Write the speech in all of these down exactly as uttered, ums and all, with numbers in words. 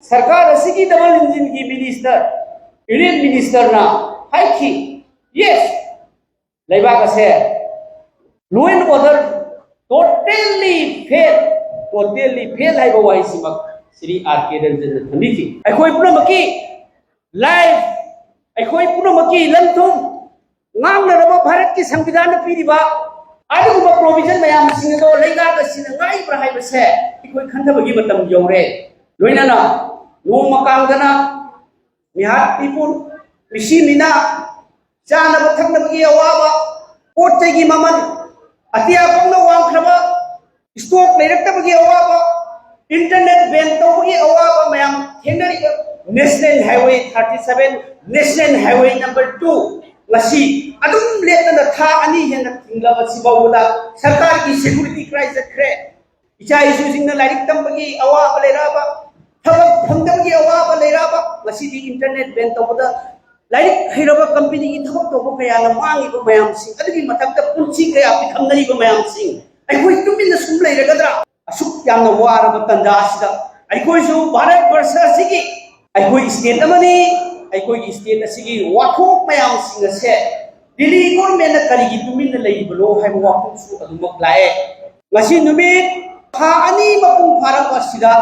ꯁꯔꯀꯥꯔ ꯑꯁꯤꯒꯤ ꯗꯕꯜ ꯏꯟꯖꯤꯟꯒꯤ ꯃꯤꯅꯤꯁꯇꯔ, ꯌꯨꯅꯤꯌꯟ ꯃꯤꯅꯤꯁꯇꯔꯅ ꯍꯥꯏꯈꯤ, ꯌꯦꯁ, ꯂꯩꯕꯥꯛ ꯑꯁꯦ law and order totally fail, totally fail ꯍꯥꯏꯕ ꯋꯥꯍꯩꯁꯤꯃꯛ ꯁ꯭ꯔꯤ ꯑꯥꯔ ꯀꯦ ꯔꯟꯖꯟꯅ ꯊꯝꯕꯤꯈꯤ꯫ ꯑꯩꯈꯣꯏ ꯄꯨꯝꯅꯃꯛꯀꯤ ꯂꯥꯏꯐ, ꯑꯩꯈꯣꯏ ꯄꯨꯝꯅꯃꯛꯀꯤ ꯂꯟ ꯊꯨꯝ, ꯉꯥꯡꯅꯔꯕ ꯚꯥꯔꯠꯀꯤ ꯁꯪꯕꯤꯙꯥꯟꯅ ꯄꯤꯔꯤꯕ ꯑꯗꯨꯒꯨꯝꯕ ꯄ꯭ꯔꯣꯚꯤꯖꯟ ꯃꯌꯥꯝꯁꯤꯡ ꯑꯗꯣ ꯂꯩꯉꯥꯛ ꯑꯁꯤꯅ ꯉꯥꯛꯏꯕ꯭ꯔꯥ ꯍꯥꯏꯕꯁꯦ ꯑꯩꯈꯣꯏ ꯈꯟꯊꯕꯒꯤ ꯃꯇꯝ ꯌꯧꯔꯦ꯫ ꯂꯣꯏꯅꯅ ꯅꯣꯡꯃ ꯀꯥꯡꯗꯅ ꯃꯤꯍꯥꯠ ꯃꯤꯄꯨꯟ, ꯃꯤꯁꯤ ꯃꯤꯅꯥ, ꯆꯥꯅꯕ ꯊꯛꯅꯕꯒꯤ ꯑꯋꯥꯕ, ꯄꯣꯠ ꯆꯩꯒꯤ ꯃꯃꯜ ꯑꯇꯤꯌꯥ ꯐꯥꯎꯅ ꯋꯥꯡꯈ꯭ꯔꯕ, ꯁ꯭ꯇꯣꯛ ꯂꯩꯔꯛꯇꯕꯒꯤ ꯑꯋꯥꯕ, ꯏꯟꯇꯔꯅꯦꯠ ꯕꯦꯟ ꯇꯧꯕꯒꯤ ꯑꯋꯥꯕ ꯃꯌꯥꯝ ꯊꯦꯡꯅꯔꯤꯕ, national highway thirty seven, national highway number two ꯉꯁꯤ ꯑꯗꯨꯝ ꯂꯦꯞꯇꯅ ꯊꯥ ꯑꯅꯤ ꯍꯦꯟꯅ ꯊꯤꯡꯂꯕꯁꯤ ꯐꯥꯎꯕꯗ ꯁꯔꯀꯥꯔꯒꯤ ꯁꯦꯀ꯭ꯌꯨꯔꯤꯇꯤ ꯀꯥꯏ ꯆꯠꯈ꯭ꯔꯦ꯫ ꯏꯆꯥ ꯏꯁꯨꯁꯤꯡꯅ ꯂꯥꯏꯔꯤꯛ ꯇꯝꯕꯒꯤ ꯑꯋꯥꯕ ꯂꯩꯔꯛꯑꯕ, ꯊꯕꯛ ꯐꯪꯗꯕꯒꯤ ꯑꯋꯥꯕ ꯂꯩꯔꯛꯑꯕ, ꯉꯁꯤꯗꯤ ꯏꯟꯇꯔꯅꯦꯠ ꯕꯦꯟ ꯇꯧꯕꯗ ꯂꯥꯏꯔꯤꯛ ꯍꯩꯔꯕ ꯀꯝꯄꯦꯅꯤꯒꯤ ꯊꯕꯛ ꯇꯧꯕ ꯀꯌꯥꯅ ꯃꯥꯡꯉꯤꯕ ꯃꯌꯥꯝꯁꯤꯡ, ꯑꯗꯨꯒꯤ ꯃꯊꯛꯇ ꯄꯨꯟꯁꯤ ꯀꯌꯥ ꯄꯤꯊꯝꯅꯔꯤꯕ ꯃꯌꯥꯝꯁꯤꯡ, ꯑꯩꯈꯣꯏ ꯇꯨꯃꯤꯟꯅ ꯁꯨꯝ ꯂꯩꯔꯒꯗ꯭ꯔꯥ? ꯑꯁꯨꯛ ꯌꯥꯝꯅ ꯋꯥꯔꯕ ꯇꯥꯟꯖꯥ ꯑꯁꯤꯗ ꯑꯩꯈꯣꯏꯁꯨ ꯚꯥꯔꯠ ꯕꯔꯁ ꯑꯁꯤꯒꯤ, ꯑꯩꯈꯣꯏ ꯁ꯭ꯇꯦꯠ ꯑꯃꯅꯤ, ꯑꯩꯈꯣꯏꯒꯤ ꯁ꯭ꯇꯦꯠ ꯑꯁꯤꯒꯤ ꯋꯥꯊꯣꯛ ꯃꯌꯥꯝꯁꯤꯡ ꯑꯁꯦ ꯗꯤꯜꯂꯤ ꯒꯣꯔꯃꯦꯟꯅ ꯀꯔꯤꯒꯤ ꯇꯨꯃꯤꯟꯅ ꯂꯩꯔꯤꯕꯅꯣ ꯍꯥꯏꯕ ꯋꯥꯐꯝꯁꯨ ꯑꯗꯨꯃꯛ ꯂꯥꯛꯑꯦ꯫ ꯉꯁꯤ ꯅꯨꯃꯤꯠ ꯊꯥ ꯑꯅꯤ ꯃꯄꯨꯡ ꯐꯥꯔꯛꯄ ꯑꯁꯤꯗ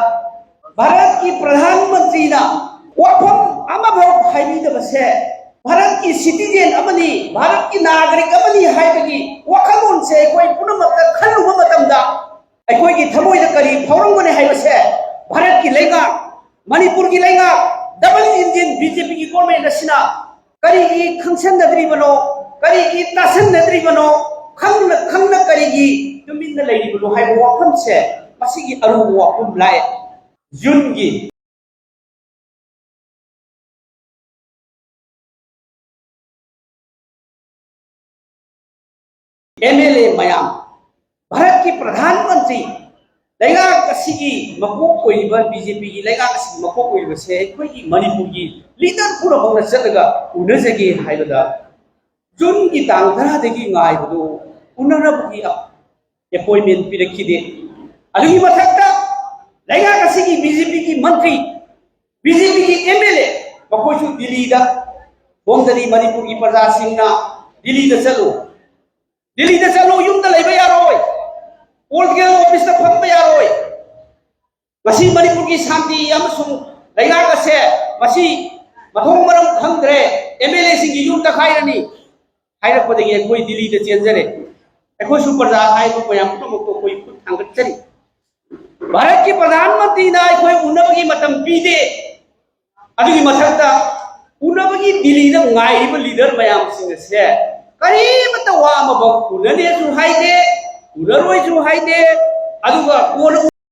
ꯚꯥꯔꯠꯀꯤ ꯄ꯭ꯔꯙꯥꯟ ꯃꯟꯇ꯭ꯔꯤꯅ ꯋꯥꯐꯝ ꯑꯃꯐꯥꯎ ꯍꯥꯏꯕꯤꯗꯕꯁꯦ, ꯚꯥꯔꯠꯀꯤ ꯁꯤꯇꯤꯖꯦꯟ ꯑꯃꯅꯤ, ꯚꯥꯔꯠꯀꯤ ꯅꯥꯒꯔꯤꯛ ꯑꯃꯅꯤ ꯍꯥꯏꯕꯒꯤ ꯋꯥꯈꯜꯂꯣꯟꯁꯦ ꯑꯩꯈꯣꯏ ꯄꯨꯝꯅꯃꯛꯇ ꯈꯜꯂꯨꯕ ꯃꯇꯝꯗ ꯑꯩꯈꯣꯏꯒꯤ ꯊꯃꯣꯏꯗ ꯀꯔꯤ ꯐꯥꯎꯔꯝꯒꯅꯤ ꯍꯥꯏꯕꯁꯦ, ꯚꯥꯔꯠꯀꯤ ꯂꯩꯉꯥꯛ, ꯃꯅꯤꯄꯨꯔꯒꯤ ꯂꯩꯉꯥꯛ, ꯗꯕꯜ ꯏꯟꯖꯤꯟ ꯕꯤ ꯖꯦ ꯄꯤꯒꯤ ꯒꯣꯔꯃꯦꯟ ꯑꯁꯤꯅ ꯀꯔꯤꯒꯤ ꯈꯪꯁꯟꯅꯗ꯭ꯔꯤꯕꯅꯣ, ꯀꯔꯤꯒꯤ ꯇꯥꯁꯟꯅꯗ꯭ꯔꯤꯕꯅꯣ, ꯈꯪꯅ ꯈꯪꯅ ꯀꯔꯤꯒꯤ ꯇꯨꯃꯤꯟꯅ ꯂꯩꯔꯤꯕꯅꯣ ꯍꯥꯏꯕ ꯋꯥꯐꯝꯁꯦ, ꯃꯁꯤꯒꯤ ꯑꯔꯨꯕ ꯋꯥꯐꯝ ꯂꯥꯛꯑꯦ꯫ ꯖꯨꯟꯒꯤ ꯑꯦꯝ ꯑꯦꯜ ꯑꯦ ꯃꯌꯥꯝ, ꯚꯥꯔꯠꯀꯤ ꯄ꯭ꯔꯙꯥꯟ ꯃꯟꯇ꯭ꯔꯤ, ꯂꯩꯉꯥꯛ ꯑꯁꯤꯒꯤ ꯃꯀꯣꯛ ꯑꯣꯏꯔꯤꯕ, ꯕꯤ ꯖꯦ ꯄꯤꯒꯤ ꯂꯩꯉꯥꯛ ꯑꯁꯤꯒꯤ ꯃꯀꯣꯛ ꯑꯣꯏꯔꯤꯕꯁꯦ ꯑꯩꯈꯣꯏꯒꯤ ꯃꯅꯤꯄꯨꯔꯒꯤ ꯂꯤꯗꯔ ꯄꯨꯝꯅꯃꯛꯅ ꯆꯠꯂꯒ ꯎꯅꯖꯒꯦ ꯍꯥꯏꯕꯗ, ꯖꯨꯟꯒꯤ ꯇꯥꯡ ꯇꯔꯥꯗꯒꯤ ꯉꯥꯏꯕꯗꯨ ꯎꯅꯅꯕꯒꯤ ꯑꯦꯄꯣꯏꯟꯃꯦꯟ ꯄꯤꯔꯛꯈꯤꯗꯦ꯫ ꯑꯗꯨꯒꯤ ꯃꯊꯛꯇ ꯂꯩꯉꯥꯛ ꯑꯁꯤꯒꯤ ꯕꯤ ꯖꯦ ꯄꯤꯒꯤ ꯃꯟꯇ꯭ꯔꯤ ꯕꯤ ꯖꯦ ꯄꯤꯒꯤ ꯑꯦꯝ ꯑꯦꯜ ꯑꯦ ꯃꯈꯣꯏꯁꯨ ꯗꯤꯜꯂꯤꯗ, ꯁꯣꯝꯗꯗꯤ ꯃꯅꯤꯄꯨꯔꯒꯤ ꯄ꯭ꯔꯖꯥꯁꯤꯡꯅ ꯗꯤꯜꯂꯤꯗ ꯆꯠꯂꯨ, ꯗꯤꯜꯂꯤꯗ ꯆꯠꯂꯨ, ꯌꯨꯝꯗ ꯂꯩꯕ ꯌꯥꯔꯣꯏ, ꯄꯣꯂꯤꯇꯤꯀꯦꯜ ꯑꯣꯐꯤꯁꯇ ꯐꯝꯕ ꯌꯥꯔꯣꯏ, ꯃꯁꯤ ꯃꯅꯤꯄꯨꯔꯒꯤ ꯁꯥꯟꯇꯤ ꯑꯃꯁꯨꯡ ꯂꯩꯉꯥꯛ ꯑꯁꯦ ꯃꯁꯤ ꯃꯊꯣꯡ ꯃꯔꯝ ꯈꯪꯗ꯭ꯔꯦ, ꯑꯦꯝ ꯑꯦꯜ ꯑꯦꯁꯤꯡꯒꯤ ꯌꯨꯝ ꯇꯛꯈꯥꯏꯔꯅꯤ ꯍꯥꯏꯔꯛꯄꯗꯒꯤ ꯑꯩꯈꯣꯏ ꯗꯤꯜꯂꯤꯗ ꯆꯦꯟꯖꯔꯦ꯫ ꯑꯩꯈꯣꯏꯁꯨ ꯄ꯭ꯔꯖꯥ ꯍꯥꯏꯕ ꯃꯌꯥꯝ ꯄꯨꯝꯅꯃꯛꯇꯣ ꯑꯩꯈꯣꯏ ꯈꯨꯠ ꯊꯥꯡꯒꯠꯆꯔꯤ꯫ ꯚꯥꯔꯠꯀꯤ ꯄ꯭ꯔꯙꯥꯟ ꯃꯟꯇ꯭ꯔꯤꯅ ꯑꯩꯈꯣꯏ ꯎꯅꯕꯒꯤ ꯃꯇꯝ ꯄꯤꯗꯦ꯫ ꯑꯗꯨꯒꯤ ꯃꯊꯛꯇ ꯎꯅꯕꯒꯤ ꯗꯤꯜꯂꯤꯗ ꯉꯥꯏꯔꯤꯕ ꯂꯤꯗꯔ ꯃꯌꯥꯝꯁꯤꯡ ꯑꯁꯦ ꯀꯔꯤꯃꯠꯇ ꯋꯥ ꯑꯃꯐꯥꯎ ꯎꯅꯅꯦꯁꯨ ꯍꯥꯏꯗꯦ, ꯎꯅꯔꯣꯏꯁꯨ ꯍꯥꯏꯗꯦ, ꯑꯗꯨꯒ ꯀꯣꯟꯅ